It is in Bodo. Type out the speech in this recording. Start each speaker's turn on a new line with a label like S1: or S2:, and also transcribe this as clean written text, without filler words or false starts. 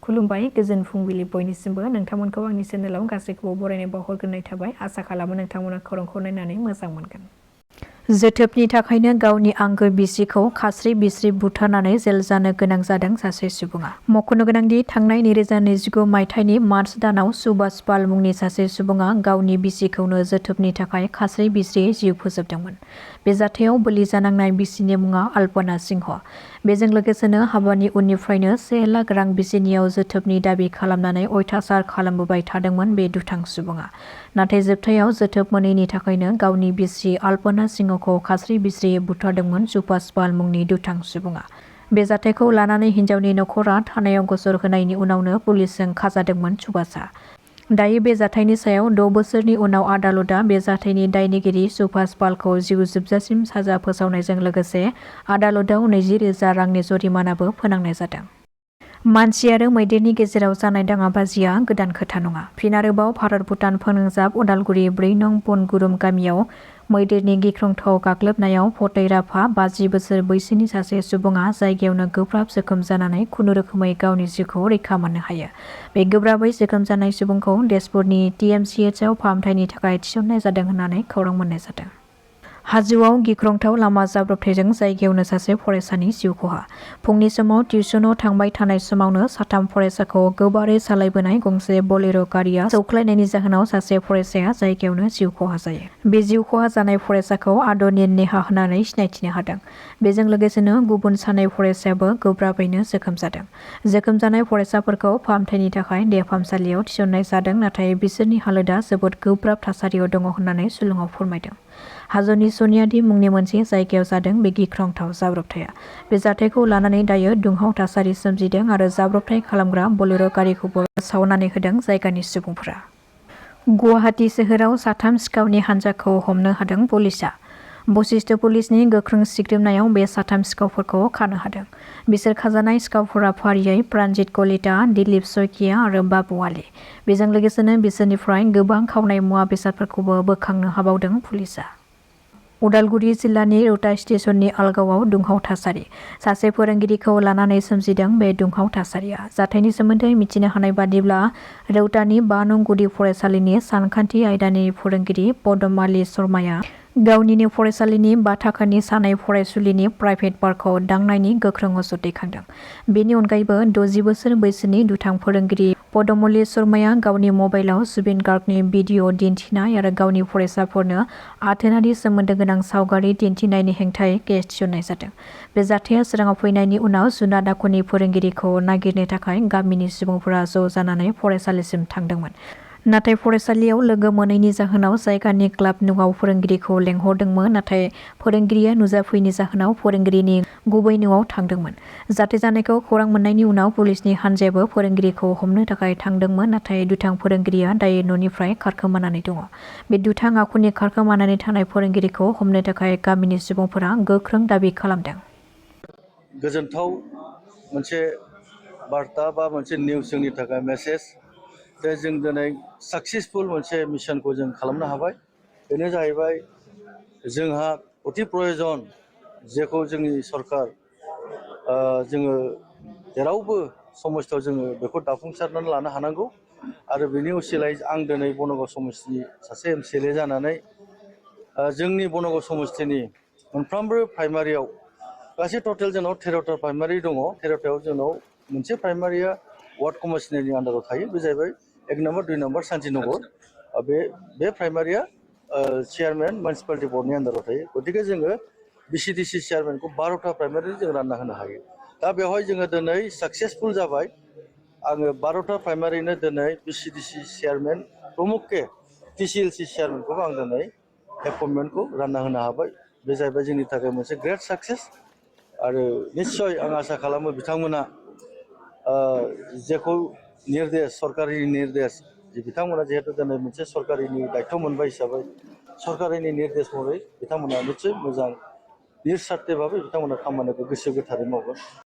S1: खुलुमबाय गोजोन फुंबिलि बयनिसिमबो नोंथांमोनखौ आंनि चेनेलाव गासैखौबो बरायनाय बावहरग्रोनाय थाबाय आसा खालामो नोंथांमोना खौरांखौ नायनानै मोजां मोनगोन। जोथोबनि थाखायनो गावनि आंगो बिसिखौ खास्रि बिस्रि बुथारनानै जेल जानो गोनां जादों सासे सुबुङा। मख'नो गोनांदि थांनाय 2029 मायथाइनि मार्च दानाव सुभाष पाल मुंनि सासे सुबुङा गावनि बिसिखौनो जोथोबनि थाखाय खास्रि बिस्रियै जिउ फोजोबदोंमोन। बे जाथायाव बोलि जानांनाय बिसिनि मुङा अल्पना सिंह। बेजों लोगोसेनो हाबानि उननिफ्रायनो 1 लाख रां बिसिनियाव जोथोबनि दाबि खालामनानै अयथासार खालामबोबाय थादोंमोन बे दुथां सुबुङा। नाथाय जोबथायाव जोथोब मोनैनि थाखायनो गावनि बिसि अल्पना सिंहखौ खास्रि बिस्रियै बुथारदोंमोन सुभाष पाल मुंनि दुथां सुबुङा। बे जाथायखौ लानानै हिन्जावनि नखरा थानायाव गसर होनायनि उनावनो पुलिसजों खाजादोंमोन सुभाषआ। दायो बे जाथायनि सायाव 6 बोसोरनि उनाव आदालतआ बे जाथायनि दायनिगिरि सुभाष पालखौ जिउ जोबजासिम साजा फोसावनायजों लोगोसे आदालतआव 20,000 रांनि जरिमानाबो फोनांनाय जादों। मानसि आरो मैदेरनि गेजेराव जानाय दाङाबाजिया गोदान खोथा नङा। फिन आरोबाव भारत-भुटान फोनांजाब उदालगुरि 4 नं बनगुरुम गामियाव मैदेरनि गिख्रंथाव गाग्लोबनायाव फतेराफा 50 बोसोर बैसोनि सासे सुबुङा जायगायावनो गोब्राब जोखोम जानानै खुनुरोखोमै गावनि जिउखौ रैखा मोननो हायो। बे गोब्राबै जोखोम जानाय सुबुंखौ तेजपुरनि TMCHआव फाहामथायनि थाखाय थिसननाय जादों होननानै खौरां मोननाय जादों। हाजोआव गिख्रंथाव लामा जाब्रबथायजों जायगायावनो सासे फरायसानि जिउ खहा। फुंनि समाव टिउसनाव थांबाय थानाय समावनो 3 फरायसाखौ गोबारै सालायबोनाय गंसे बलेर' गारिया सौख्लायनायनि जाहोनाव सासे फरायसाया जायगायावनो जिउ खहा जायो। बे जिउ खहा जानाय फरायसाखौ आदरनि नेहा होनानै सिनायथिनो हादों। बेजों लोगोसेनो गुबुन 2 फरायसायाबो गोब्राबैनो जोखोम जादों। जोखोम जानाय फरायसाफोरखौ फाहामथायनि थाखाय देहाफाहामसालियाव थिसननाय जादों नाथाय बिसोरनि हालोदा जोबोद गोब्राब थासारियाव दङ होननानै सुलुङाव फोरमायदों। हाजोनि सनियादि मुंनि मोनसे जायगायाव जादों बे गिख्रंथाव जाब्रबथाया। बे जाथायखौ लानानै दायो दुंहाव थासारि सोमजिदों आरो जाब्रबथाय खालामग्रा बलेर' गारिखौबो सावनानै होदों जायगानि सुबुंफोरा। गुवाहाटी सोहोराव 3 सिखावनि हानजाखौ हमनो हादों पुलिसआ। बशिष्ट पुलिसनि गोख्रों सिग्रोमनायाव बे 3 सिखावफोरखौ खानो हादों। बिसोर खाजानाय सिखावफोरा फारियै प्राणजित कलिता, दिलीप शइकिया आरो बाबु आली। बेजों लोगोसेनो बिसोरनिफ्राय गोबां खावनाय मुवा बेसादफोरखौबो बोखांनो हाबावदों पुलिसआ। उदालगुरि जिल्लानि रौता स्टेशननि आलगावआव दुंहाव थासारि। सासे फोरोंगिरिखौ लानानै सोमजिदों बे दुंहाव थासारिया। जाथायनि सोमोन्दै मिथिनो हानाय बादिब्ला रौतानि 5 नं गुदि फरायसालिनि सानखान्थि आयदानि फोरोंगिरि पदमाली शर्माया गावनिनो फरायसालिनि 5 थाखोनि सानै फरायसुलिनि प्राइभेट पार्कखौ दांनायनि गोख्रों अजद दैखांदों। बेनि अनगायैबो 60 बोसोर बैसोनि दुथां फोरोंगिरि पदमली शर्माया गावनि मबाइलाव जुबिन गार्गनि भिडिअ' दिन्थिनाय आरो गावनि फरायसाफोरनो आथोनारि सोमोन्दो गोनां सावगारि दिन्थिनायनि हेंथायै केस थिसननाय जादों। बे जाथाया सोराङाव फैनायनि उनाव जुनाद आखुनि फोरोंगिरिखौ नागिरनो थाखाय गामिनि सुबुंफोरा ज' जानानै फरायसालिसिम थांदोंमोन। नाथाय फरायसालियाव लोगो मोनैनि जाहोनाव जायगानि क्लाब न'आव फोरोंगिरिखौ लेंहरदोंमोन नाथाय फोरोंगिरिया नुजाफैनि जाहोनाव फोरोंगिरिनि गुबै न'आव थांदोंमोन। जाथाय जानायखौ खौरां मोननायनि उनाव पुलिसनि हान्जायाबो फोरोंगिरिखौ हमनो थाखाय थांदोंमोन नाथाय दुथां फोरोंगिरिया दायो न'निफ्राय खारखोमानानै दङ। बे दुथां आखुनि खारखोमानानै थानाय फोरोंगिरिखौ हमनो थाखाय गामिनि सुबुंफोरा गोख्रों दाबि खालामदों।
S2: गोजोनथाव मोनसे बार्ता बा मोनसे निउस जोंनि थाखाय मेसेज जे जों दिनै साक्सेसफुल मोनसे मिशनखौ जों खालामनो हाबाय। बेनो जाहैबाय जोंहा अति प्रयजन जेखौ जोंनि सरकार जोङो जेरावबो समाजाव जोङो बेखौ दाफुंसारनानै लानो हानांगौ आरो बेनि उसिलायै आं दिनै बनगाव समस्तिनि सासे MCLA जानानै जोंनि बनगाव समस्तिनि मोनफ्रोमबो प्राइमारियाव गासै टटेल जोंनाव 13टा प्राइमारि दङ। 13टायाव जोंनाव मोनसे प्राइमारिया वार्ड कमिशनारनि आन्दाराव थायो। बे जाहैबाय 1 नम्बर 2 नम्बर शान्तिनगर। बे प्राइमारिया चेयारमेन मिउनिसिपालिटि बर्डनि आन्दाराव थायो। गतिके जोङो BCDC चेयारमेनखौ 12टा प्राइमारि जों रानना होनो हायो। दा बेवहाय जोङो दिनै साक्सेसफुल जाबाय। आङो 12टा प्राइमारिनो दिनै BCDC चेयारमेन प्रमुखके TCLC चेयारमेनखौबो आं दिनै एपइन्टमेन्टखौ रानना होनो हाबाय। बे जाहैबाय जोंनि थाखाय मोनसे ग्रेट साक्सेस आरो निस्सय आं आसा खालामो बिथांमोना जेखौ निर्देश सरकारि निर्देश जे बिथांमोना जिहेतु दिनै मोनसे सरकारिनि दायथ' मोनबाय हिसाबै सरकारिनि निर्देश महरै बिथांमोना निस्सय मोजां निस्वार्थी भाबै बिथांमोना खामानिखौ गोसो गोथारै मावगोन।